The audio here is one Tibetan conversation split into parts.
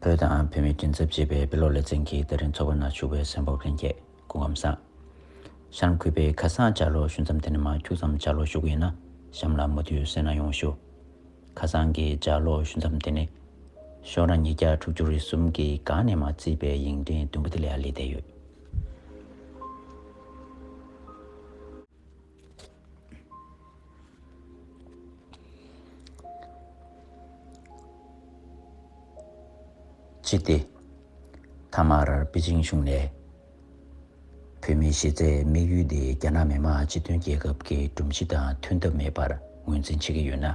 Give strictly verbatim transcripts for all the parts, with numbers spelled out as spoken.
བོད་དང་བོད་མིའི་མགྲིན་ཚབ་ཅེས་པའི་དཔེ་ཀློག་ལེ་ཚན་གྱི་དེ་རིང་ཚོགས་པ་ནང་ཞུགས་པའི་གསན་པ་ལྷན་རྒྱས་སྐུ་ཁམས་བཟང་། གཤམ་གུས་པའི་ཁ་སང་ལྗགས་ཀློག་ཞུ་མཚམས་དེ་ནས་མར་ཁྱུག་ཙམ་ལྗགས་ཀློག་ཞུ་གི་ཡིན་ན་གཤམ་ལ་མུ་མཐུད་གསན་གནང་ཡོང་ཞུ། ཁ་སང་གི་ལྗགས་ཀློག་ཞུ་མཚམས་དེ་ནི་ཤོག་གྲངས་ཉིས་བརྒྱ་དྲུག་ཅུ་རེ་གསུམ་གྱི་སྒང་ནས་མར་བརྩིས་པའི་ཡིག་ཕྲེང་བདུན་པ་དེ་ལ་ཡར་སླེབས་བསྡད་ཡོད། སྤྱི་ཏེ། མཐའ་མར་པེ་ཅིང་གཞུང་ནས་བོད་མིའི་གཞི་རྩའི་དམིགས་ཡུལ་དེ་རྒྱ་ནག་མི་དམངས་སྤྱི་མཐུན་རྒྱལ་ཁབ་ཀྱི་སྒྲོམ་གཞི་དང་མཐུན་ཐབས་མེད་པར་ངོས་འཛིན་བྱེད་ཀྱི་ཡོད་ན།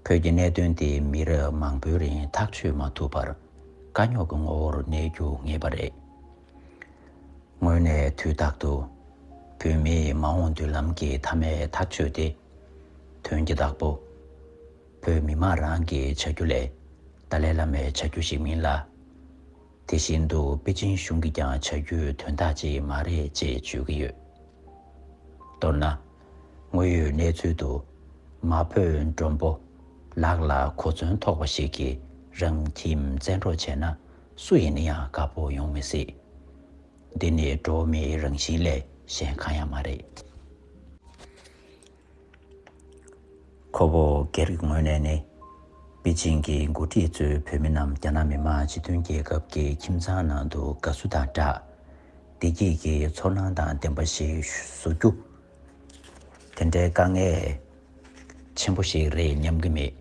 བོད་ཀྱི་གནད་དོན་དེ་མི་རབས་མང་པོའི་རིང་ཐག་གཅོད་མ་ཐུབ་པར་དཀའ་རྙོག་གི་ངོ་བོར་གནས་རྒྱུ་ངེས་པ་རེད། སྔོན་ནས་དུས་རྟག་ཏུ་བོད་མིའི་མ་འོངས་མདུན་ལམ་གྱི་མཐའ་མའི་ཐག་གཅོད་དེ་དོན་གྱི་བདག་པོ་བོད་མི་དམངས་རང་གིས་བྱ་རྒྱུ་ལས་ཏཱ་ལའི་བླ་མས་བྱ་རྒྱུ་ཞིག་མིན་ལ། དེ་བཞིན་དུ་པེ་ཅིང་གཞུང་གིས་ཀྱང་བྱ་རྒྱུའི་དོན་དག་ཅིག་མ་རེད་ཅེས་བརྗོད་ཀྱི་ཡོད། མདོར་ན། དངོས་ཡོད་གནས་ཚུལ་དུ་མ་བོས་མགྲོན་པོ་ལག་ལ་གོ་མཚོན་ཐོགས་པ་ཞིག་གིས་རང་ཁྱིམ་བཙན་འཕྲོག་བྱས་ན་སུ་ཡིན་ན་ཡང་དགའ་པོ་ཡོང་མི་སྲིད། འདི་ནི་འགྲོ་བ་མིའི་རང་བཞིན་ལས་གཞན་གང་ཡང་མ་རེད། ཁོ་བོ་སྒེར་གྱི་ངོས་ནས་ནི། པེ་ཅིང་གི་འགོ་ཁྲིད་ཚོས་བོད་མི་རྣམས་རྒྱ་ནག་མི་དམངས་སྤྱི་མཐུན་རྒྱལ་ཁབ་ཀྱི་ཁྱིམ་ཚང་ནང་དུ་དགའ་བསུ་དང་སྦྲགས། བདེ་སྐྱིད་ཀྱི་ཚོར་སྣང་དང་ལྡན་པ་ཞིག་བཟོ་རྒྱུ། དེ་འདྲའི་དཀའ་ངལ་ཆེན་པོ་ཞིག་རེད་སྙམ་གྱི་མེད།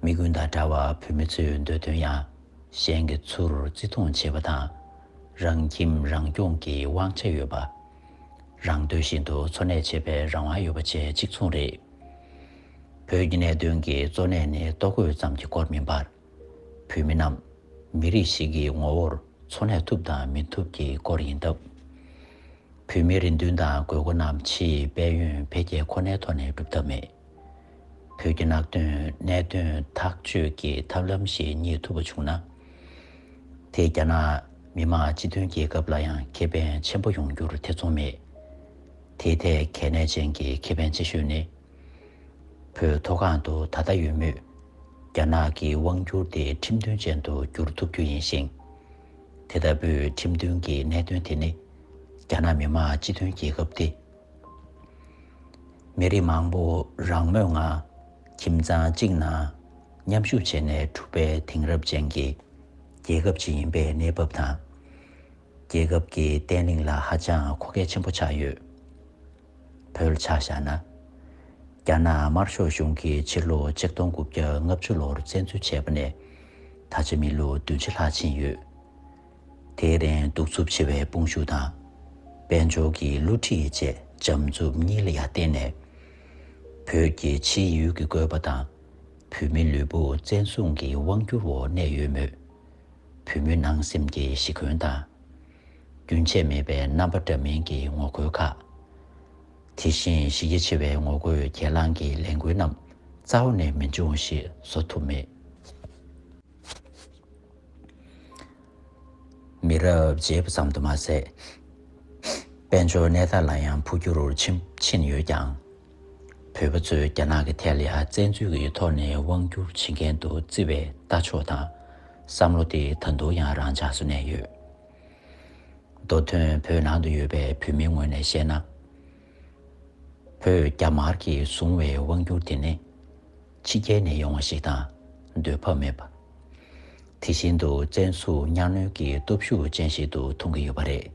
མི་ཀུན་དང་འདྲ་བར་བོད་མི་ཚོའི་འདོད་དོན་ཡང་གཞན་གྱི་ཚུར་བརྩི་མཐོང་བྱེད་པ་དང་། རང་ཁྱིམ་རང་སྐྱོང་གི་དབང་ཆ་ཡོད་པ། རང་འདོད་བཞིན་དུ་འཚོ་གནས་བྱེད་པའི་རང་དབང་ཡོད་པ་བཅས་གཅིག་མཚུངས་རེད། བོད་ཀྱི་གནད་དོན་གྱི་གཙོ་གནད་ནི་ལྟོ་གོས་ཙམ་གྱི་སྐོར་མིན་པར། བོད་མི་རྣམས་མི་རིགས་ཤིག་གི་ངོ་བོར་འཚོ་གནས་ཐུབ་དང་མི་ཐུབ་ཀྱི་སྐོར་ཡིན་སྟབས། བོད་མིའི་རེ་འདུན་དང་དགོས་མཁོ་རྣམས་ཕྱིའི་དཔལ་ཡོན་འཕེལ་རྒྱས་ཁོ་ནའི་ཐོག་ནས་སྒྲུབ་ཐབས་མེད། བོད་ཀྱི་ནང་དོན་གནད་དོན་ཐག་གཅོད་ཀྱི་ཐབས་ལམ་ཞིག་རྙེད་ཐུབ་པ་བྱུང་ན། དེས་རྒྱ་ནག་མི་དམངས་སྤྱི་མཐུན་རྒྱལ་ཁབ་ལ་ཡང་ཁེ་ཕན་ཆེན་པོ་ཡོང་རྒྱུར་ཐེ་ཚོམ་མེད། དེའི་ཐད་གལ་གནད་ཅན་གྱི་ཁེ་ཕན་ཆེ་ཤོས་ནི། བོད་མཐོ་སྒང་དུ་ད་ལྟ་ཡོད་མུས། རྒྱ་ནག་གི་དབང་བསྒྱུར་དེ་ཁྲིམས་མཐུན་ཅན་དུ་བསྒྱུར་ཐུབ་རྒྱུ་ཡིན་ཞིང་། དེ་ལྟ་བུའི་ཁྲིམས་མཐུན་གྱི་གནད་དོན་དེ་ནི། རྒྱ་ནག་མི་དམངས་སྤྱི་མཐུན་རྒྱལ་ཁབ་སྟེ། མི་རིགས་མང་པོ་རང་མོས་ངང་ཁྱིམ་ཚང་གཅིག་ནང་མཉམ་ཞུགས་བྱས་ནས་གྲུབ་པའི་དེང་རབས་ཅན་གྱི་རྒྱལ་ཁབ་ཅིག་ཡིན་པའི་གནས་བབ་དང་། རྒྱལ་ཁབ་ཀྱི་བརྟན་ལྷིང་ལ་ཧ་ཅང་མཁོ་གལ་ཆེན་པོ་ཆགས་ཡོད། བོད་ཆ་བཞག་ན། རྒྱ་ནག་དམར་ཤོག་གཞུང་གིས་ཕྱི་ལོ་ཆིག་སྟོང་དགུ་བརྒྱ་ལྔ་བཅུ་ལོར་བཙན་འཛུལ་བྱས་པ་ནས་ད་ཆ་མི་ལོ་བདུན་ཅུ་ལྷག་ཕྱིན་ཡོད། དེའི་རིང་གདུག་རྩུབ་ཆེ་བའི་དཔུང་ཤུགས་དང་། དཔལ་འབྱོར་གྱི་བསླུ་བྲིད་བཅས་འཇམ་རྩུབ་གཉིས་ལ་ཡང་བརྟེན་ནས། བོད་ཀྱི་ཕྱིའི་ཡུལ་གྱི་བཀོད་པ་དང་། བོད་མི་ལུས་པོ་བཙན་བཟུང་གི་དབང་བསྒྱུར་འོག་གནས་ཡོད་མོད། བོད་མི་ནང་སེམས་ཀྱི་ཞི་མགོན་དང་། རྒྱུན་ཆད་མེད་པའི་རྣམ་པ་འདྲ་མིན་གྱི་ངོ་རྒོལ་ཁག་དེ་བཞིན་གཞི་རྒྱ་ཆེ་བའི་ངོ་རྒོལ་གྱེན་ལངས་ཀྱི་ལས་འགུལ་རྣམས་རྩ་བ་ནས་མི་འབྱུང་ཞེས་བཟོ་ཐུབ་མེད། མི་རབས་བརྗེས་པ་ཙམ་དུ་མ་ཟད། དཔལ་འབྱོར་གནས་སྟངས་ལ་ཡང་འཕོ་འགྱུར་ཕྱིན་ཕྱིན་ཡོད་ཀྱང་། བོད་པ་ཚོས་རྒྱ་ནག་གི་ཐད་ལ་ཡང་བཙན་འཛུལ་གྱི་ཐོག་ནས་དབང་བསྒྱུར་བྱེད་མཁན་དུ་བརྩི་བའི་ལྟ་ཕྱོགས་དང་བསམ་བློ་དེ་ད་དུང་ཡང་རང་འཇགས་སུ་གནས་ཡོད། མདོ་དོན་བོད་ནང་དུ་ཡོད་པའི་བོད་མིའི་ངོས་ནས་བཤད་ན། བོད་རྒྱ་དམར་གྱིས་བཟུང་བའི་དབང་བསྒྱུར་དེ་ནི་ཕྱི་རྒྱལ་ནས་ཡོང་བ་ཞིག་དང་འདོད་བབ་མེད་པ། དེ་བཞིན་དུ་བཙན་བཟུང་གཉའ་གནོན་གྱི་སྟོབས་ཤུགས་ཅན་ཞིག་ཏུ་མཐོང་གི་ཡོད་པ་རེད།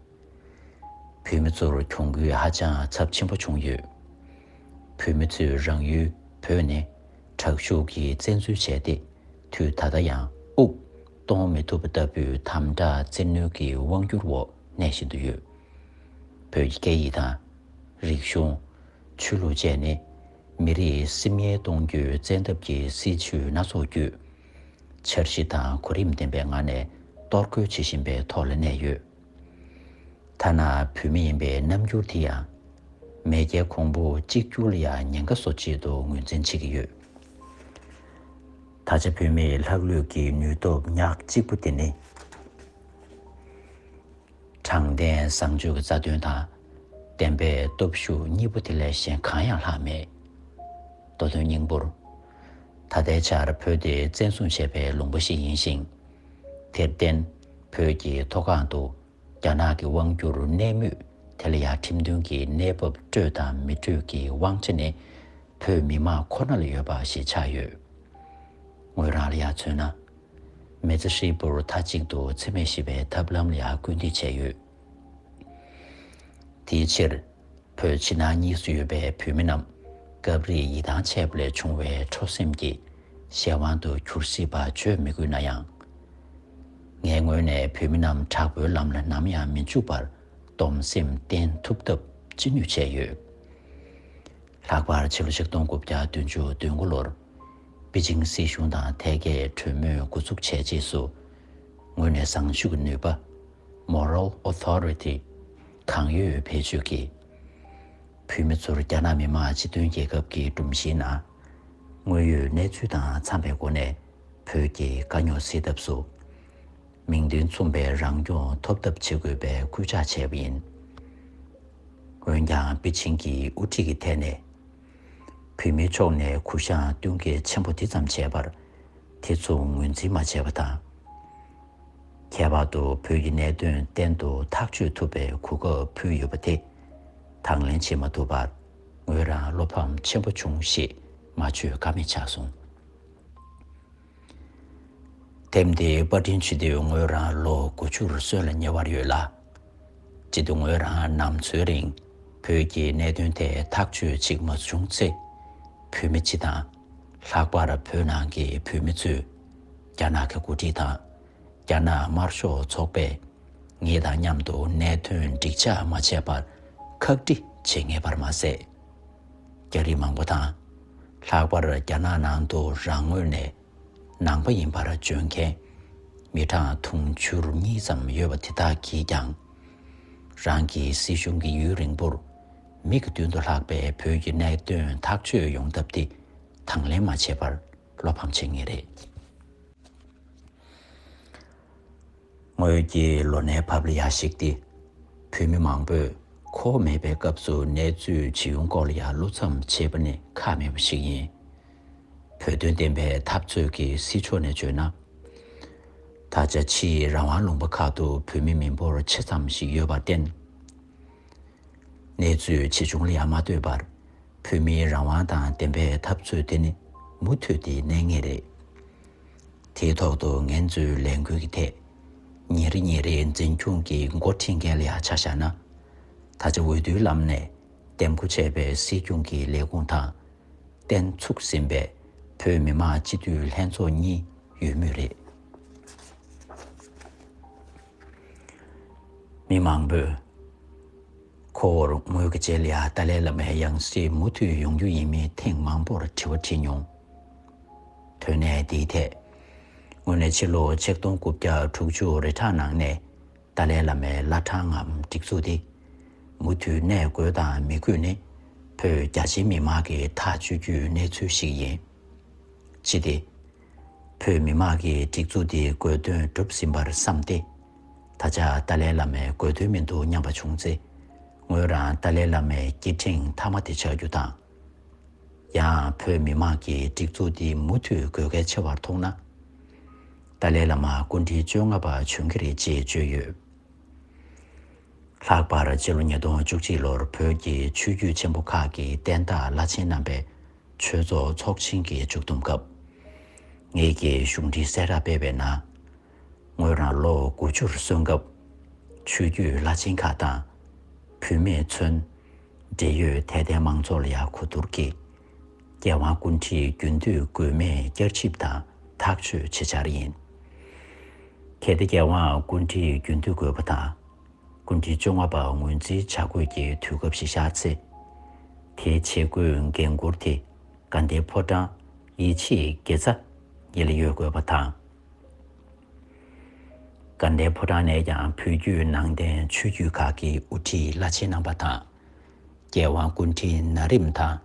བོད་མི་ཚོར་གྱོང་གུད་ཧ་ཅང་ཚབས་ཆེན་པོ་བྱུང་ཡོད། བོད་མི་ཚོས་རང་ཡུལ་བོད་ནས་དྲག་ཤུགས་ཀྱིས་བཙན་འཛུལ་བྱས་ཏེ། དུས་ད་ལྟ་ཡང་དབུགས་གཏོང་མི་ཐུབ་པ་ལྟ་བུའི་དམ་དྲག་བཙན་གནོན་གྱི་དབང་བསྒྱུར་འོག་གནས་བཞིན་དུ་ཡོད། བོད་ཀྱི་སྐད་ཡིག་དང་། རིག་གཞུང་། ཆོས་ལུགས་བཅས་ནི་མི་རིགས་སིམ་ཡལ་གཏོང་རྒྱུའི་བཙན་ཐབས་ཀྱི་སྲིད་བྱུས་སྣ་ཚོགས་བརྒྱུད། འཆར་གཞི་དང་གོ་རིམ་ལྡན་པའི་ངང་ནས་གཏོར་རྒོལ་བྱེད་བཞིན་པའི་ཐོག་ལ་གནས་ཡོད། ཐ་ན་བོད་མི་ཡིན་པའི་རྣམ་འགྱུར་དེ་ཡང་། མེས་རྒྱལ་གོང་བུ་གཅིག་གྱུར་ལ་ཡང་ཉེན་ཁ་བཟོ་ཆེད་དུ་ངོས་འཛིན་བྱེད་ཀྱི་ཡོད། ད་ཆ་བོད་མིའི་ལྷག་ལུས་ཀྱི་ནུས་སྟོབས་ཉག་གཅིག་པུ་དེ་ནི། དྲང་བདེན་བཟང་སྤྱོད་ཀྱི་རྩ་དོན་དང་། བདེན་པའི་སྟོབས་ཤུགས་གཉིས་པོ་དེ་ལས་གཞན་གང་ཡང་ལྷག་མེད། མདོ་དོན་སྙིང་པོར། ད་ལྟའི་ཆར་བོད་དེ་བཙན་བཟུང་བྱས་པའི་ལུང་པ་ཞིག་ཡིན་ཞིང་། དེར་བརྟེན། བོད་ཀྱི་མཐོ་སྒང་དུ་རྒྱ་ནག་གི་དབང་སྒྱུར་གནས་མུས་དེ་ལ་ཡང་ཁྲིམས་མཐུན་གྱི་གནས་བབ་སྤྲོད་དང་མི་སྤྲོད་ཀྱི་དབང་ཆ་ནི་བོད་མི་མང་ཁོ་ན་ལ་ཡོད་པ་ཞིག་ཆགས་ཡོད། ངོས་རང་ལ་ཡང་མཚོན་ན། མི་ཚེ་ཧྲིལ་པོར་མཐའ་གཅིག་ཏུ་འཚེ་མེད་ཞི་བའི་ཐབས་ལམ་ལ་ཡང་སྐུལ་འདེད་བྱས་ཡོད། དེའི་ཕྱིར། བོད་ཕྱི་ནང་གཉིས་སུ་ཡོད་པའི་བོད་མི་རྣམས་སྐབས་རེ་ཡིད་ཐང་ཆད་པ་ལས་བྱུང་བའི་ཁྲོ་སེམས་ཀྱིས་གཞན་དབང་དུ་གྱུར་སྲིད་པ་བརྗོད་མི་དགོས་ན་ཡང་། ངའི་ངོས་ནས་བོད་མི་རྣམས་དྲག་པོའི་ལམ་ལ་ནམ་ཡང་མི་འཇུག་པར་སྡོམ་སེམས་བསྟེན་ཐུབ་ཐབས་ཅི་ནུས་བྱས་ཡོད། ལྷག་པར་ཕྱི་ལོ་ཆིག་སྟོང་དགུ་བརྒྱ་བདུན་ཅུ་དོན་དགུ་ལོར་པེ་ཅིང་སྲིད་གཞུང་དང་ཐད་ཀའི་གྲོས་མོལ་འགོ་འཛུགས་བྱས་རྗེས་སུ། ངོས་ནས་བཟང་སྤྱོད་ཀྱི་ནུས་པ། Moral Authority གང་ཡོད་བེད་སྤྱོད་ཀྱིས། བོད་མི་ཚོར་རྒྱ་ནག་མི་དམངས་སྤྱི་མཐུན་རྒྱལ་ཁབ་ཀྱི་སྒྲོམ་གཞིའི་ནང་དངོས་ཡོད་གནས་ཚུལ་དང་འཚམས་པའི་སྒོ་ནས་བོད་ཀྱི་དཀའ་རྙོག་སེལ་ཐབས་སུ། མིང་དོན་མཚུངས་པའི་རང་སྐྱོང་ཐོབ་ཐབས་བྱེད་དགོས་པའི་སྐུལ་ལྕག་བྱས་པ་ཡིན། འོན་ཀྱང་པེ་ཅིང་གི་དབུ་ཁྲིད་ཀྱི་ཐད་ནས། བོད་མིའི་ཕྱོགས་ནས་གུ་བཤངས་གཏོང་གལ་ཆེན་པོ་དེ་ཙམ་བྱས་པར་དེ་ཚོ་ངོས་འཛིན་མ་བྱས་པ་དང་། ཁྱད་པར་དུ་བོད་ཀྱི་གནད་དོན་གཏན་དུ་ཐག་གཅོད་ཐུབ་པའི་གོ་སྐབས་ཕུལ་ཡོད་པ་དེ་དང་ལེན་བྱེད་མ་ཐུབ་པར་ངོས་རང་བློ་ཕམ་ཆེན་པོ་བྱུང་ཞེས་མ་བརྗོད་ཀ་མེད་ཆགས་སོང་། དེབ་འདི་པར་སྐྲུན་བྱེད་དུས་ངོས་རང་ལོ་དགུ་བཅུར་སོན་ལ་ཉེ་བར་ཡོད་ལ། སྤྱི་བཏང་ངོས་རང་ནམ་འཚོའི་རིང་བོད་ཀྱི་གནད་དོན་ཐད་ཐག་གཅོད་ཅིག་མ་བྱུང་ཚེ། བོད་མི་སྤྱི་དང་། ལྷག་པར་བོད་ནང་གི་བོད་མི་ཚོས་རྒྱ་ནག་གི་འགོ་ཁྲིད་དང་། རྒྱ་ནག་དམར་ཤོག་ཚོགས་པས་ངེད་དང་མཉམ་དུ་གནད་དོན་འགྲིག་ཆགས་མ་བྱས་པར་ཁག་དཀྲི་བྱེད་ངེས་པར་མ་ཟད། རྒྱ་རིགས་མང་པོ་དང་། ལྷག་པར་རྒྱ་ནག་ནང་དུ་རང་ངོས་ནས་ནང་པ་ཡིན་པར་བརྗོད་མཁན་མི་གྲངས་དུང་ཕྱུར་གཉིས་ཙམ་ཡོད་པ་དེ་དག་གིས་ཀྱང་། རང་གི་སྲིད་གཞུང་གིས་ཡུན་རིང་པོར་མིག་གི་མདུན་དུ་ལྷག་པའི་བོད་ཀྱི་གནད་དོན་ཐག་གཅོད་ཡོང་ཐབས་དེ་དང་ལེན་མ་བྱས་པར་བློ་ཕམ་བྱེད་ངེས་རེད། ངོས་ཀྱི་ལོ་ནའི་བབ་ལ་ཡར་གཞིགས་ཏེ། བོད་མི་མང་པོས་ཁོ་བོ་མེད་པའི་སྐབས་སུ་གནས་ཚུལ་ཇི་ཡོང་སྐོར་ལ་ཡང་བློ་འཚབ་བྱེད་པ་ནི་ཁག་མེད་པ་ཞིག་ཡིན། བོད་དོན་བདེན་པའི་འཐབ་རྩོད་ཀྱི་སྲིད་ཕྱོགས་ནས་བརྗོད་ན། ད་ཆ་ཕྱིའི་རང་དབང་ལུང་པ་ཁག་ཏུ་བོད་མི་མི་འབོར་ཆེ་ཙམ་ཞིག་ཡོད་པར་བརྟེན། གནས་ཚུལ་ཇི་བྱུང་ལ་ཡང་མ་ལྟོས་པར། བོད་མིའི་རང་དབང་དང་བདེན་པའི་འཐབ་རྩོད་དེ་ནི་མུ་མཐུད་དེ་གནས་ངེས་རེད། དེའི་ཐོག་ཏུ་ངེད་ཚོའི་ལས་འགུལ་གྱི་ཐད། ཉིན་རེ་ཉིན་རེའི་འཛིན་སྐྱོང་གི་འགོ་ཁྲིད་མཁན་ལ་ཡང་ཆ་བཞག་ན། ད་ཆ་འོས་བསྡུའི་ལམ་ནས་འདེམས་བསྐོ་བྱས་པའི་སྲིད་སྐྱོང་གི་ལས་ཁུངས་དང་། བརྟན་ཚུགས་ཟིན་པའི་བོད་མི་མང་སྤྱི་འཐུས་ལྷན་ཚོགས་གཉིས་ཡོད་མུས་རེད། མི་མང་པོས། ཁོ་བོར་ངོས་ཀྱི་རྗེས་ལ་ཏཱ་ལའི་བླ་མའི་ཡང་སྲིད་མུ་མཐུད་ཡོང་རྒྱུ་ཡིན་མིན་ཐེངས་མང་པོར་དྲི་བ་དྲིས་མྱོང་། དོན་གནད་འདིའི་ཐད། ངོས་ནས་ཕྱི་ལོ་ཆིག་སྟོང་དགུ་བརྒྱ་དྲུག་ཅུ་རེ་གྲངས་ནང་ནས་ཏཱ་ལའི་བླ་མའི་བླ་བྲང་ངམ་སྒྲིག་འཛུགས་འདི་མུ་མཐུད་གནས་དགོས་དང་མི་དགོས་ནི་བོད་རྒྱ་ཆེའི་མི་མང་གིས་ཐག་གཅོད་རྒྱུའི་གནས་ཚུལ་ཞིག་ཡིན། ཅི་སྟེ། བོད་མི་མང་གིས་སྒྲིག་འཛུགས་འདིའི་དགོས་དོན་གྲུབ་ཟིན་པར་བསམ་སྟེ། ད་ཆ་ཏཱ་ལའི་བླ་མའི་དགོས་དོན་མི་འདུག་སྙམ་པ་བྱུང་ཚེ། ངོས་རང་ཏཱ་ལའི་བླ་མའི་སྐྱེ་ཕྲེང་མཐའ་མ་དེ་ཆགས་རྒྱུ་དང་། ཡང་བོད་མི་མང་གིས་སྒྲིག་འཛུགས་འདི་མུ་མཐུད་དགོས་གལ་ཆེ་བར་མཐོང་ན། ཏཱ་ལའི་བླ་མ་སྐུ་ཕྲེང་བཅོ་ལྔ་པ་བྱོན་གྱི་རེད་ཅེས་བརྗོད་ཡོད། ལྷག་པར་ཕྱི་ལོ་ཉིས་སྟོང་བཅུ་གཅིག་ལོར་བོད་ཀྱི་ཆོས་བརྒྱུད་ཆེན་པོ་ཁག་གི་བསྟན་བདག་བླ་ཆེན་རྣམ་པའི་ཆོས་ཚོགས་ཚོགས་ཆེན་གྱི་མཇུག་བསྡོམས་སྐབས། ངེད་ཀྱིས་གཞུང་འབྲེལ་གསལ་བསྒྲགས་སྤེལ་བའི་ནང་། ངོས་རང་ལོ་དགུ་བཅུར་སོན་སྐབས། ཆོས་བརྒྱུད་བླ་ཆེན་ཁག་དང་། བུད་མེད་ཚུན། འབྲེལ་ཡོད་དད་ལྡན་མང་ཚོགས་ལ་ཡང་གོ་བསྡུར་གྱིས། རྒྱལ་དབང་སྐུ་ཕྲེང་རྒྱུན་མཐུད་དགོས་མིན་བསྐྱར་ཞིབ་དང་ཐག་གཅོད་བྱེད་འཆར་ཡིན། གལ་ཏེ་རྒྱལ་དབང་སྐུ་ཕྲེང་རྒྱུན་མཐུད་དགོས་པ་དང་། སྐུ་ཕྲེང་བཅོ་ལྔ་པ་ངོས་འཛིན་བྱ་དགོས་ཀྱི་དུས་སྐབས་ཤིག་ཤར་ཚེ། དེའི་བྱེད་སྒོའི་འགན་འཁུར་དེ་དགའ་ལྡན་ཕོ་བྲང་ཡེ་ཤེས་དགེ་རྩ་གཉིས་ལ་ཡོད་དགོས་པ་དང་། དགའ་ལྡན་ཕོ་བྲང་ནས་ཀྱང་བོད་བརྒྱུད་ནང་བསྟན་ཆོས་བརྒྱུད་ཁག་གི་དབུ་ཁྲིད་བླ་ཆེན་རྣམ་པ་དང་། རྒྱལ་དབང་སྐུ་ཕྲེང་ན་རིམ་དང་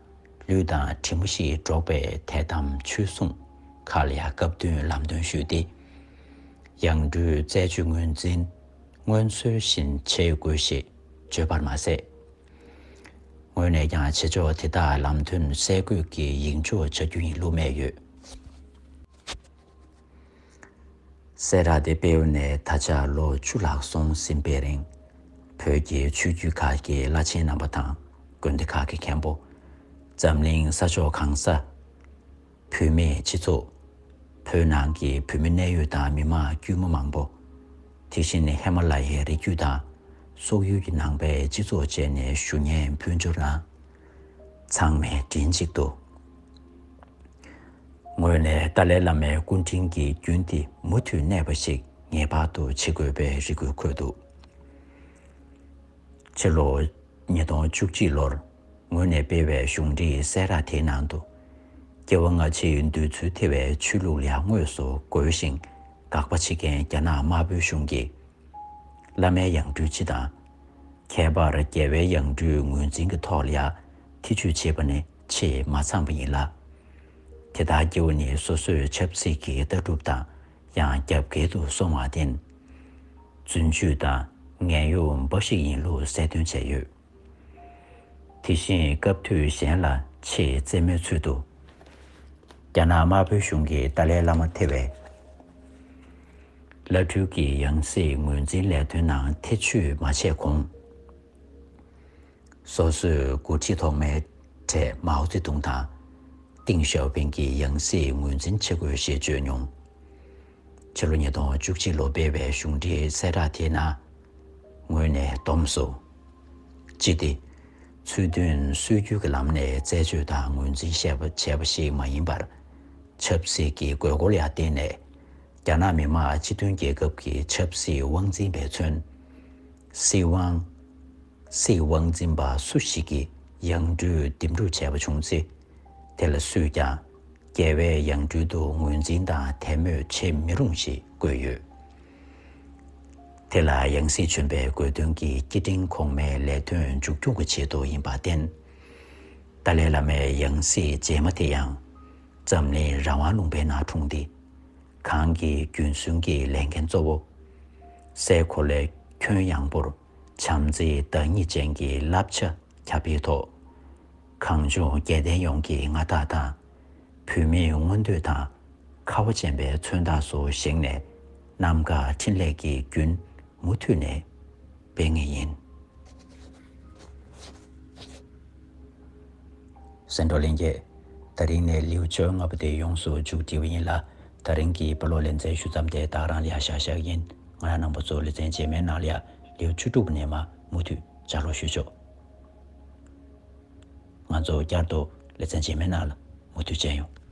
ལུས་དང་གྲིབ་མ་བཞིན་འགྲོགས་པའི་དད་དམ་ཆོས་སྲུང་ཁག་ལ་ཡང་སྐབས་བསྟུན་ལམ་སྟོན་ཞུས་ཏེ། ཡང་སྤྲུལ་རྩད་གཅོད་ངོས་འཛིན་སྔོན་སྲོལ་བཞིན་བྱེད་དགོས་ཞེས་བརྗོད་པར་མ་ཟད། ངོས་ནས་ཀྱང་བྱེད་ཕྱོགས་དེ་དག་ལམ་སྟོན་གསལ་བཀོད་ཀྱི་ཡིག་འཇོག་བྱ་རྒྱུ་ཡིན་ལུགས་སྨྲས་ཡོད། གསལ་བསྒྲགས་དེ་སྤེལ་བ་ནས་ད་ཆ་ལོ་བཅུ་ལྷག་སོང་ཟིན་པའི་རིང་། བོད་ཀྱི་ཆོས་བརྒྱུད་ཁག་གི་བླ་ཆེན་རྣམ་པ་དང་དགོན་སྡེ་ཁག་གི་མཁན་པོ། འཛམ་གླིང་ས་ཕྱོགས་གང་ས། བོད་མིའི་སྤྱི་ཚོགས། བོད་ནང་གི་བོད་མི་གནད་ཡོད་དང་མི་མང་དཀྱུས་མ་མང་པོ། དེ་བཞིན་ཧི་མ་ལ་ཡའི་རི་རྒྱུད་དང་སོག་ཡུལ་གྱི་ནང་པའི་སྤྱི་ཚོགས་བཅས་ནས་ཞུ་སྙན་ཕུལ་འབྱོར་གནང་། ཚང་མས་མགྲིན་གཅིག་ཏུ། ངོས་ནས་ཏཱ་ལའི་བླ་མའི་སྐུ་དྲིན་གྱི་རྒྱུན་དེ་མུ་མཐུད་གནས་པ་ཞིག་ངེས་པར་དུ་བྱེད་དགོས་པའི་རེ་སྐུལ་འཁོད་འདུག་ཕྱི་ལོ་ཉིས་སྟོང་བཅུ་གཅིག་ལོར་ངོས་ནས་སྤེལ་བའི་གཞུང་འབྲེལ་གསལ་བསྒྲགས་དེའི་ནང་དུ། སྐྱེ་བ་སྔ་ཕྱིའི་འདོད་ཚུལ་ཐེ་བའི་ཆོས་ལུགས་ལ་ཡང་དངོས་སུ་རྒོལ་ཞིང་དགག་པ་བྱེད་མཁན་རྒྱ་ནག་དམར་པོའི་གཞུང་གིས། བླ་མའི་ཡང་སྤྲུལ་སྤྱི་དང་། ཁྱད་པར་རྒྱལ་བའི་ཡང་སྤྲུལ་ངོས་འཛིན་གྱི་ཐོག་ལ་ཡང་ཐེ་བྱུས་བྱེད་པ་ནི་ཆེས་མ་ཚང་བ་ཡིན་ལ། དེ་ལྟར་བགྱི་བ་ནི་སོ་སོའི་ཆབ་སྲིད་ཀྱི་ལྟ་གྲུབ་དང་ཡང་རྒྱབ་འགལ་དུ་སོང་བར་བརྟེན། རྫུན་སྤྱོད་དང་ངན་གཡོ་འབའ་ཞིག་ཡིན་ལུགས་གསལ་སྟོན་བྱས་ཡོད། དེ་བཞིན་སྐབས་དུས་གཞན་ལ་ཆེས་རྩེད་མོའི་ཚུལ་དུ། རྒྱ་ནག་དམར་པོའི་གཞུང་གིས་ཏཱ་ལའི་བླ་མ་ཐེ་བའི་བླ་སྤྲུལ་གྱི་ཡང་སྲིད་ངོས་འཛིན་ལས་དོན་ནང་ཐེ་བྱུས་མ་བྱས་གོང་། སོ་སོས་འགོ་ཁྲིད་ཐོག་མའི་གྲས་མའོ་ཙེ་ཏུང་དང་། ཏེང་ཞའོ་ཕིང་གི་ཡང་སྲིད་ངོས་འཛིན་བྱེད་དགོས་ཞེས་བརྗོད་མྱོང་། ཕྱི་ལོ་ཉིས་སྟོང་བཅུ་གཅིག་ལོ་སྤེལ་བའི་གཞུང་འབྲེལ་གསལ་བསྒྲགས་དེའི་ནང་། ངོས་ནས་སྡོམས་སུ། སྤྱི་བདེ། ཚུལ་མཐུན་སྲོལ་རྒྱུན་གྱི་ལམ་ནས་རྩད་གཅོད་དང་ངོས་འཛིན་བྱས་པ་བྱས་པ་ཞིག་མ་ཡིན་པར། ཆབ་སྲིད་ཀྱི་དགོས་མཁོ་ལ་བརྟེན་ནས། རྒྱ་ནག་མི་དམངས་སྤྱི་མཐུན་རྒྱལ་ཁབ་ཀྱི་ཆབ་སྲིད་དབང་འཛིན་པས་མཚོན། སྲིད་དབང་། སྲིད་དབང་འཛིན་པ་སུ་ཞིག་གིས་ཡང་སྤྲུལ་འདེམས་སྒྲུག་བྱས་པ་བྱུང་ཚེ། དེ་ལ་སུས་ཀྱང་རྒྱལ་བའི་ཡང་སྤྲུལ་དུ་ངོས་འཛིན་དང་དད་མོས་བྱེད་མི་རུང་ཞེས་བཀོད་ཡོད། དེ་ལ་ཡང་སྲིད་བྱོན་པའི་དགོས་འདུན་གྱི་སྐྱེ་ཕྲེང་གོང་མའི་ལས་དོན་མཇུག་སྐྱོང་གི་ཆེད་དུ་ཡིན་པར་བརྟེན། ཏཱ་ལའི་བླ་མའི་ཡང་སྲིད་རྗེས་མ་དེ་ཡང་། འཛམ་གླིང་རང་དབང་ལུང་པའི་ནང་འཁྲུངས་ཏེ། གང་གི་རྒྱུན་སྲུང་གི་ལས་འགན་གཙོ་བོ། སའི་གོ་ལའི་ཁྱོན་ཡངས་པོར་བྱམས་བརྩེའི་བདག་ཉིད་ཅན་གྱི་བསླབ་བྱ་ཁྱབ་སྤེལ་ཐོག་གངས་ལྗོངས་རྒྱལ་བསྟན་ཡོངས་ཀྱི་མངའ་བདག་དང་། བོད་མིའི་མངོན་འདོད་དང་ཁ་བ་ཅན་པའི་མཚོན་རྟགས་སུ་བཞེངས་ནས། རྣམ་དཀར་འཕྲིན་ལས་ཀྱི་རྒྱུན་མུ་མཐུད་ནས་སྤེལ་ངེས་ཡིན། གསན་གྲོགས་ལྷན་རྒྱས། ད་རིང་ནས་ལེའུ་བཅོ་ལྔ་པ་དེ་ཡོངས་སུ་མཇུག་སྒྲིལ་བ་ཡིན་ལ། ད་རིང་གི་དཔེ་ཀློག་ལེ་ཚན་ཞུ་མཚམས་དེ་ད་ག་རང་ལ་ཡ་བཞག་བཞག་ཡིན། ང་རང་རྣམ་པ་ཚོ་ལེ་ཚན་རྗེས་མའི་ནང་ལ་ཡ་ལེའུ་བཅུ་དྲུག་པ་ནས་མར་མུ་མཐུད་ལྗགས་ཀློག་ཞུས་ཆོག་ང་ཚོ་བསྐྱར་དུ་ལེ་ཚན་རྗེས་མའི་ནང་ལ་མུ་མཐུད་མཇལ་ཡོང་།